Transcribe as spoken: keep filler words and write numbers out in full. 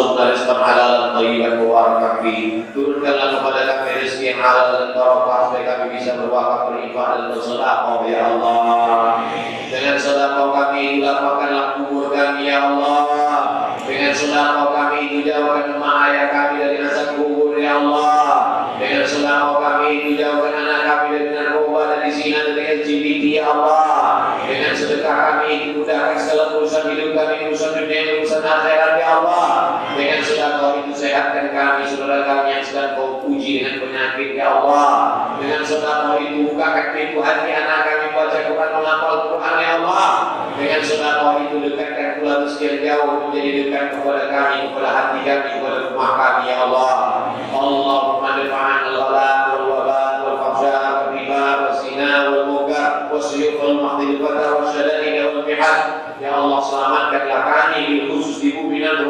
Allahumma rizqan halalan thayyiban mubarakan fi. Turunkanlah kepada kami rezeki yang halal dan barokah supaya kami bisa berwakaf, berinfak dan bersedekah, ya Allah. Dengan sedekah kami itu lapangkanlah kubur kami, ya Allah. Dengan sedekah kami itu jauhkan mak ayah kami dari azab kubur, ya Allah. Dengan sedekah kami itu jauhkan anak kami dari narkoba, dari zina, dari L G B T, ya Allah. Dengan sedekah kami itu mudahkan segala urusan hidup kami, urusan dunia, urusan akhirat, ya Allah. Dengan sedekah itu sehatkan kami, saudara kami yang sedang Kau uji dengan penyakit, ya Allah. Dengan sedekah itu bukakan pintu hati anak kami baca Quran, menghafal Quran, ya Allah. Dengan sedekah itu dekatkan pula rezeki yang jauh menjadi dekat kepada kami, kepada hati kami, kepada rumah kami, ya Allah. Allahumma dafa'an al-ghala wal waba wal fahsya wal riba wal zina wal munkar was suyuf wal mahdi fata wal syadaid wal mihal. Ya Allah, selamatkanlah kami, bil khusus ibu Minang